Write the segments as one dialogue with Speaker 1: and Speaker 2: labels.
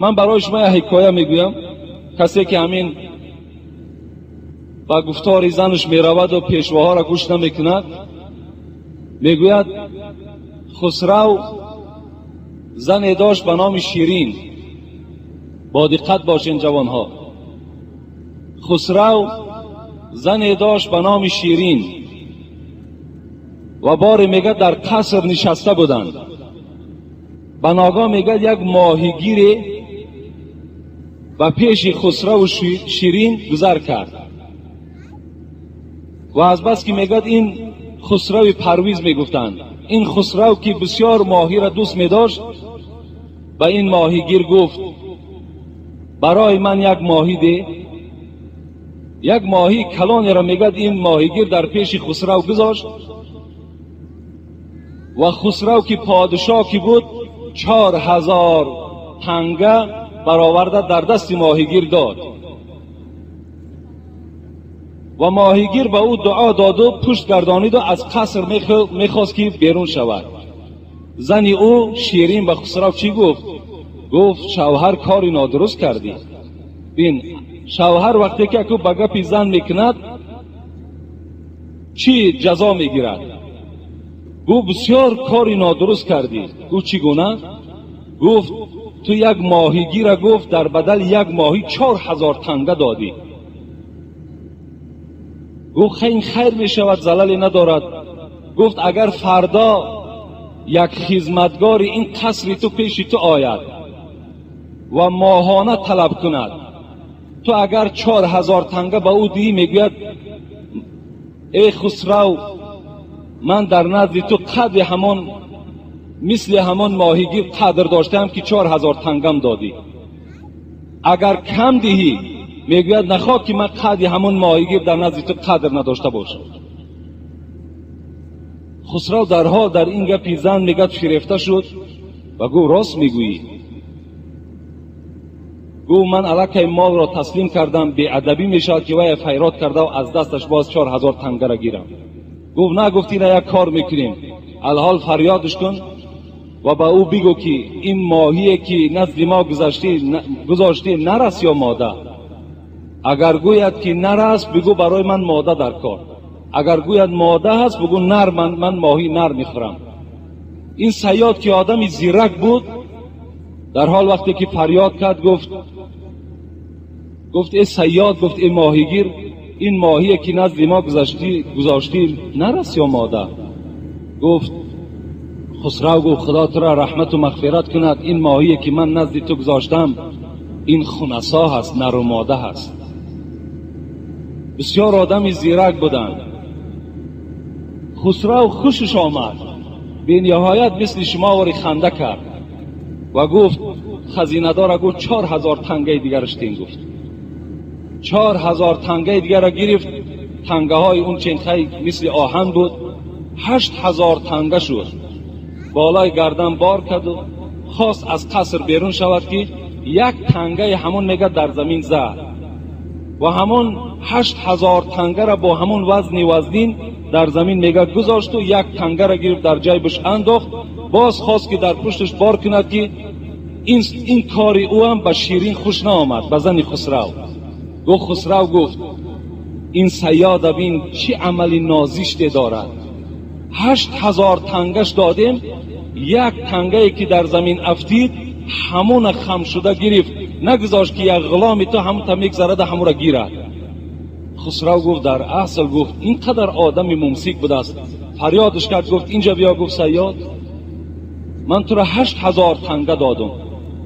Speaker 1: Ман барои шумо як ҳикоя мегӯям. Касе ки ҳамин ба гуфтори занаш мераваду пешвоҳоро гӯш намекунад, мегӯяд Хусрав зане дошт ба номи Ширин. Бо диққат бошен, ҷавонҳо. Хусрав зане дошт ба номи Ширин ва боре, мегӯяд, дар қаср нишаста буданд. Ба ногоҳ, мегӯяд, як моҳигире ба пеши Хусраву Ширин гузар кард ва азбаски, мегӯяд, ин Хусрави Парвиз мегуфтанд, ин Хусрав ки бисёр моҳиро дӯст медошт, ба ин моҳигир гуфт: «Барои ман як моҳӣ де». Як моҳии калонеро, мегӯяд, ин моҳигир дар пеши Хусрав гузошт ва Хусрав ки подшоҳ ки буд, 4000 танга бароварда дар дасти моҳигир дод ва моҳигир ба ӯ дуо доду пушт гардониду аз қаср мехост ки берун шавад. Зани ӯ Ширин ба Хусрав чӣ гуфт? Гуфт: «Шавҳар, кори нодуруст кардӣ». Бин, шавҳар вақте ки аку ба гапи зан мекунад, чӣ ҷазо мегирад? Гуфт: «Бисёр кори нодуруст кардӣ». Гуфт: «Чӣ гуна?» Гуфт: «Ту як моҳигира, гуфт, дар бадали як моҳӣ 4000 танга додӣ». Гуфт: «Ин хайр мешавад, залале надорад». Гуфт: «Агар фардо як хизматгори ин қасри ту пеши ту ояд ва моҳона талаб кунад, ту агар 4000 танга ба ӯ диҳӣ, мегӯяд: эй Хусрав, ман дар назди ту қадри ҳамон мисли ҳамон моҳигир қадр доштаам, ки 4000 тангам додӣ. Агар кам диҳӣ, мегӯяд, нахоҳ ки ман қадри ҳамон моҳигир дар назди ту қадр надошта бошам». Хусрав дарҳол дар ин гапи зан, мегӯяд, фирефта шуд ва гуфт: «Рост мегӯӣ». Гуфт: «Ман аллакай молро таслим кардам, беадабӣ мешавад, ки вая файрод кардау аз дасташ боз 4000 тангара гирам». Гуфт: «На», гуфт, «ина як кор мекунем, алҳол фарёдш кун ва ба ӯ бигӯ, ки ин моҳие ки назди мо гузоштӣ, нар аст ё мода. Агар гӯяд, ки нар аст, бигӯ, барои ман мода дар кор. Агар гӯяд, мода ҳаст, бигӯ, нар, ман моҳии нар мехӯрам». Ин саёд ки одами зирак буд, дар ҳол вақте ки фарёд кард, гуфт: «Э саёд, гуфт, э моҳигир, ин моҳие ки назди мо гузоштӣ, нар аст ё мода?» Гуфт Хусрав, гуфт: «Худо туро раҳмату мағфират кунад, ин моҳие ки ман назди ту гузоштам, ин хунасо ҳаст, нару мода ҳаст». Бисёр одами зирак буданд. Хусрав хушаш омад бениҳоят, мисли шумовори ханда кард ва гуфт, хазинадора гуфт: «4000 тангаи дигараш тин». Гуфт, 4000 тангаи дигарро гирифт. Тангаҳои он ченхай мисли оҳан буд, 8000 танга шуд. Болои гардан бор карду хост аз қаср берун шавад, ки як тангаи ҳамон, мега, дар замин зад ва ҳамон 8000 тангара бо ҳамон вазни вазнин дар замин, мега, гузошту як тангара гирифт, дар ҷайбаш андохт. Боз хост, ки дар пушташ бор кунад, ки ин кори ӯ ҳам ба Ширин хуш наомад, ба зани Хусрав. Гуфт Хусрав, гуфт: «Ин саёда бин, чӣ амали нозиште дорад. 8000 тангаш додем, як тангае ки дар замин афтид, ҳамона хам шуда гирифт, нагузошт, ки як ғуломи ту ҳамонта мегзарада, ҳамонро гирад». Хусрав гуфт: «Дар асл, гуфт, ин қадар одами мумсик будааст». Фарёдш кард, гуфт: «Инҷа биё». Гуфт: «Саёд, ман туро 8000 танга додум,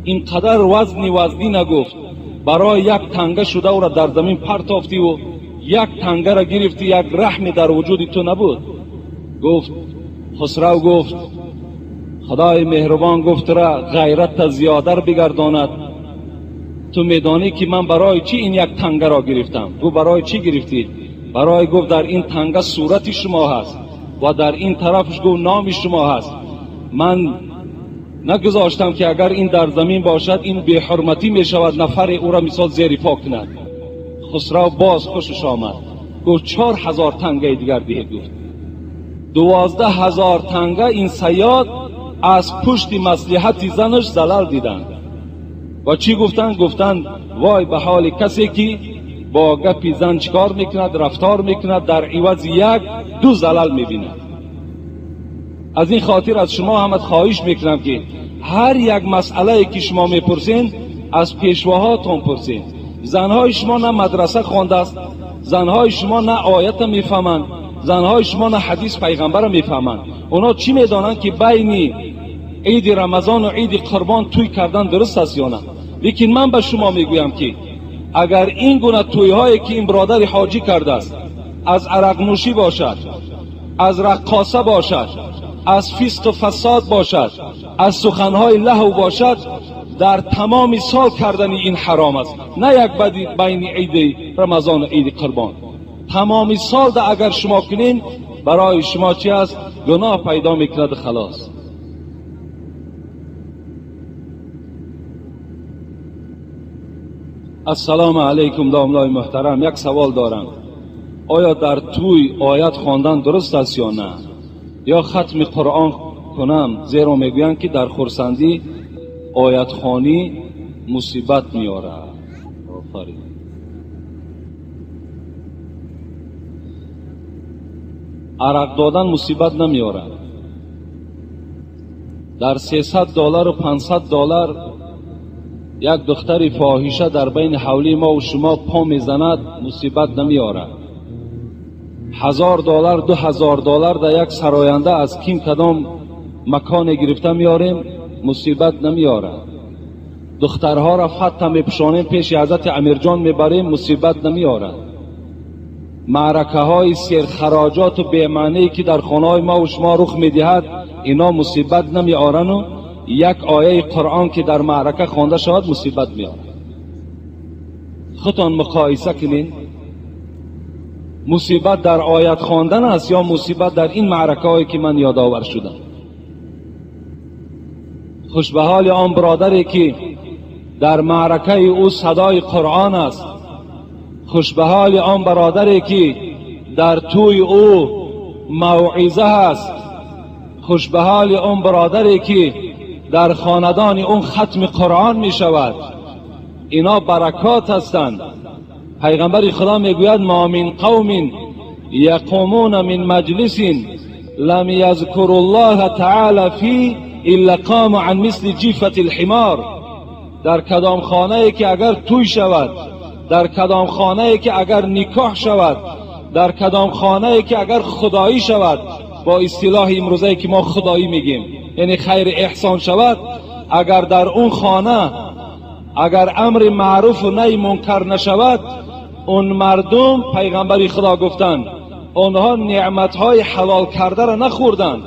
Speaker 1: ин қадар вазни вазнина, гуфт, барои як танга шуда ӯро дар замин партофтиву як тангара гирифтӣ, як раҳме дар вуҷуди ту набуд». Гуфт Хусрав, гуфт: «Худои меҳрубон, гуфт, тура ғайратта зиёдар бигардонад. Ту медонӣ, ки ман барои чӣ ин як тангаро гирифтам?» Гуфт: «Барои чӣ гирифтӣ?» «Барои, гуфт, дар ин танга сурати шумо ҳаст ва дар ин тарафаш, гуфт, номи шумо ҳаст. Ман нагузоштам, ки агар ин дар замин бошад, ин беҳурматӣ мешавад, нафаре ӯро мисол зери по кунад». Хусрав боз хушаш омад, гуфт: «4000 тангаи дигар диҳед». Гуфт, 12 000 танга ин саёд аз пушти маслиҳати занаш залал диданд. و چی گفتند؟ گفتند وای به حال کسی که با گپی زن چکار میکند، رفتار میکند، در عوض یک دو زلل میبیند. از این خاطر از شما هم خواهش میکنم که هر یک مسئله که شما میپرسین از پیشواهاتون پرسین. زنهای شما نه مدرسه خوانده است، زنهای شما نه آیت میفهمند، زنهای شما نه حدیث پیغمبر میفهمند. اونا چی میدانند که بین عید رمضان و عید قربان توی کردن درست است یا نه؟ لیکن من به شما میگویم که اگر این گونه تویهایی که این برادر حاجی کرده است از عرق نوشی باشد، از رقاصه باشد، از فسق و فساد باشد، از سخنهای لهو باشد، در تمام سال کردن این حرام است، نه یک بین عید رمضان و عید قربان. تمام سال ده اگر شما کنین برای شما چی است؟ گناه پیدا میکند خلاص. السلام علیکم داملای محترم، یک سوال دارم. آیا در توی آیت خواندن درست است یا نه؟ یا ختم قرآن کنم؟ زیرا میگویند که در خرسندی آیت خوانی مصیبت میاره. آفرین. عرق دادن مصیبت نمیاره. در $300 و $500 یک دختر فاحشه در بین حولی ما و شما پا میزند، مصیبت نمیاره. $1000 $2000 در یک سراینده از کیم کدام مکان گرفته میاریم، مصیبت نمیاره. دخترها را فتح میپوشانیم پیش حضرت امیرجان میبریم، مصیبت نمیاره. معرکه های سرخراجات و بی‌معنی که در خانه های ما و شما رخ میدهد، اینا مصیبت نمیارن و یک آیه قرآن که در معرکه خوانده شود مصیبت میاره. خودتان مقایسه کنین، مصیبت در آیت خواندن است یا مصیبت در این معرکه هایی که من یادآور شدم؟ خوش به حال آن برادری که در معرکه او صدای قرآن است، خوش به حال آن برادری که در توی او موعظه است، خوش به حال آن برادری که در خاندان اون ختم قرآن می شود. اینا برکات هستند. پیغمبر خدا میگوید ما من قوم یقومون من مجلس لم یذکر الله تعالی فی الا قام عن مثل جیفة الحمار. در کدام خانه ای که اگر توی شود، در کدام خانه ای که اگر نکاح شود، در کدام خانه ای که اگر خدایی شود، با اصطلاح امروزه که ما خدایی میگیم یعنی خیر احسان شود، اگر در اون خانه اگر امر معروف و نهی منکر نشود، اون مردم پیغمبر خدا گفتند اونها نعمتهای حلال کرده را نخوردند،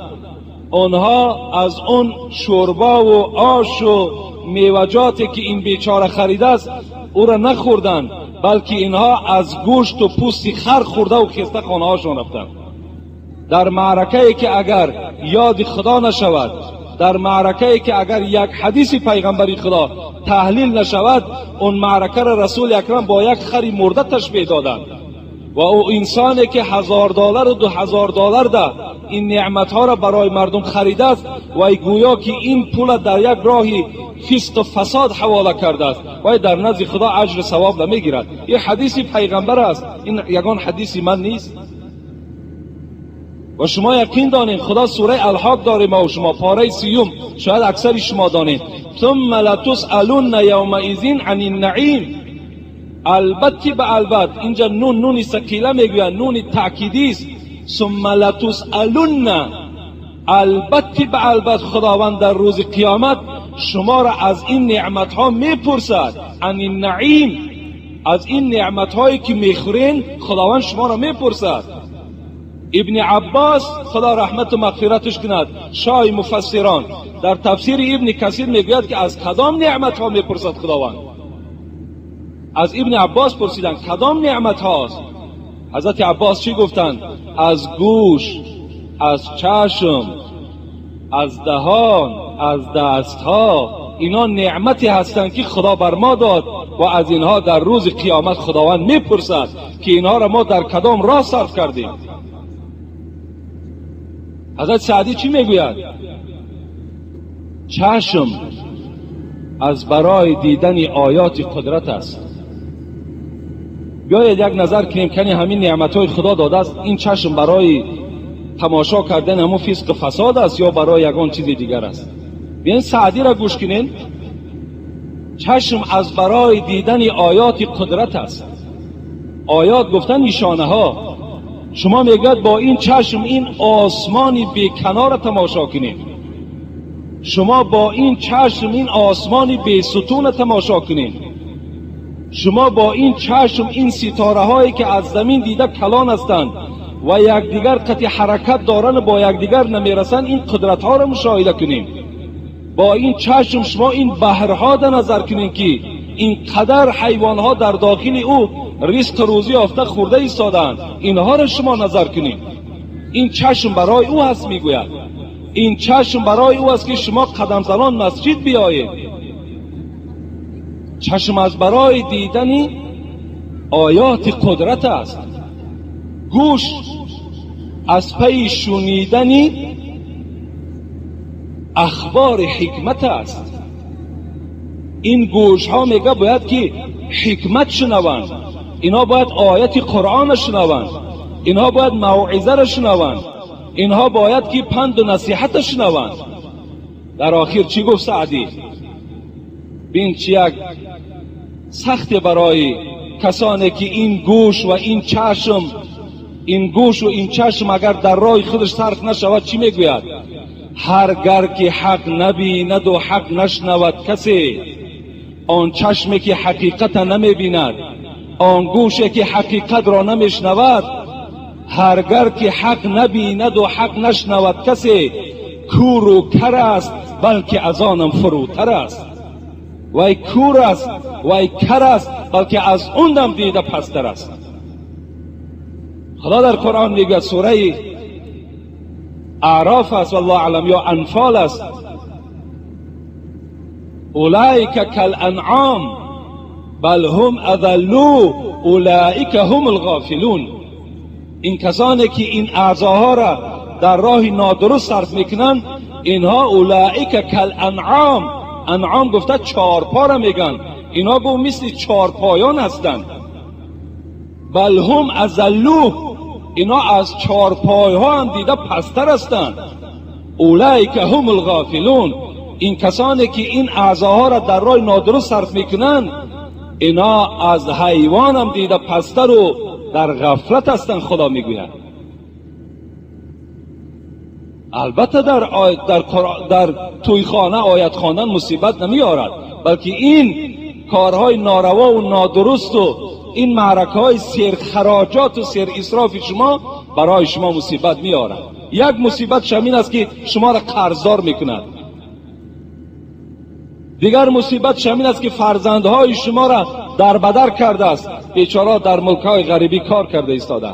Speaker 1: اونها از اون شوربا و آش و میوجاتی که این بیچاره خریده است او را نخوردند، بلکه اینها از گوشت و پوست خر خورده و خسته خانه هاشون رفتند. در معرکه ای که اگر یاد خدا نشود، در معرکه ای که اگر یک حدیث پیغمبر خدا تحلیل نشود، اون معرکه را رسول اکرم با یک خری مرده تشبیه دادند. و او انسانی که $1000 و $2000 ده این نعمت ها را برای مردم خریده است و گویا که این پول در یک راهی فسق و فساد حواله کرده است و در نزد خدا اجر ثواب نمیگیرد. این حدیث پیغمبر است، این یگان حدیث من نیست. و شما یقین دانید خدا سوره الحاق داره ما و شما پاره 30، شاید اکثر شما دانید، ثم لتسألن یومئذ عن النعیم. البته به البته اینجا نون نونی ثقیله میگوید، نون تأکیدی است. ثم لتسألن، البته به البته خداوند در روز قیامت شما را از این نعمت ها میپرسد. عن النعیم، از این نعمت هایی که میخورین خداوند شما را میپرسد. ابن عباس خدا رحمت و مغفرتش کند، شاه مفسران، در تفسیر ابن کثیر میگوید که از کدام نعمت ها میپرسد خداوند؟ از ابن عباس پرسیدن کدام نعمت هاست؟ حضرت عباس چی گفتند؟ از گوش، از چشم، از دهان، از دست ها، اینا نعمتی هستند که خدا بر ما داد و از اینها در روز قیامت خداوند میپرسد که اینها را ما در کدام راه صرف کردیم. حضرت سعدی چی میگوید؟ چشم از برای دیدن آیات قدرت است. بیایید یک نظر کنیم کنی همین نعمت‌های خدا داده است، این چشم برای تماشا کردن همون فسق فساد است یا برای یگان چیز دیگر است؟ بیاین سعدی را گوش کنین. چشم از برای دیدن آیات قدرت است. آیات گفتن نشانه ها. شما میگید با این چشم این آسمانی بی کنار تماشا کنید، شما با این چشم این آسمانی بی ستون تماشا کنید، شما با این چشم این ستاره هایی که از زمین دیده کلان هستند و یکدیگر قطع حرکت دارن با یکدیگر نمیرسند، این قدرت ها را مشاهده کنید. با این چشم شما این بحرها در نظر کنید که این قدر حیوان ها در داخل او رزق روزی یافته خورده ایستادند، اینها را شما نظر کنید. این چشم برای او هست، میگوید این چشم برای او است که شما قدم زنان مسجد بیایید. چشم از برای دیدن آیات قدرت است. گوش از پی شنیدن اخبار حکمت است. این گوش ها میگه باید که حکمت شنوند، اینها باید آیت قرآن شنوند، اینها باید موعظه را شنوند، اینها باید که پند و نصیحت شنوند. در آخر چی گفت سعدی؟ بین چی یک سخت برای کسانی که این گوش و این چشم، این گوش و این چشم اگر در راه خودش صرف نشود چی میگوید؟ هرگر که حق نبیند و حق نشنود کسی، آن چشمی که حقیقت نمیبیند، آن گوشی که حقیقت را نمیشنود، هرگر که حق نبیند و حق نشنود کسی، کور و کر است بلکه از آنم فروتر است. وای کور است، وای کر است، بلکه از اونم دیده پستر است. خدا در قرآن میگه، سوره اعراف است والله اعلم یا انفال است، اولئک کالانعام بل هم اضلوا اولئک هم الغافلون. این کسانی که این اعضاها را در راه نادرست صرف میکنن، اینها اولئک کالانعام، انعام گفته چارپا را میگن، اینها گفت مثل چارپایان هستند. بل هم اضلوا، اینا از چارپای ها هم دیده پستر هستند. اولئک هم الغافلون، این کسانی که این اعضاها را در راه نادرست صرف میکنن، اینا از حیوان هم دیده پستر و در غفلت هستند. خدا میگوید البته در توی خانه آیت خواندن مصیبت نمیارد، بلکه این کارهای ناروا و نادرست و این معرکه های سیر خراجات و سیر اسراف شما برای شما مصیبت میارد. یک مصیبت شمین است که شما را قرضدار میکند. دیگر مصیبت شمین است که فرزندهای شما را در بدر کرده است، بیچاره در ملک‌های غریبی کار کرده ایستاده.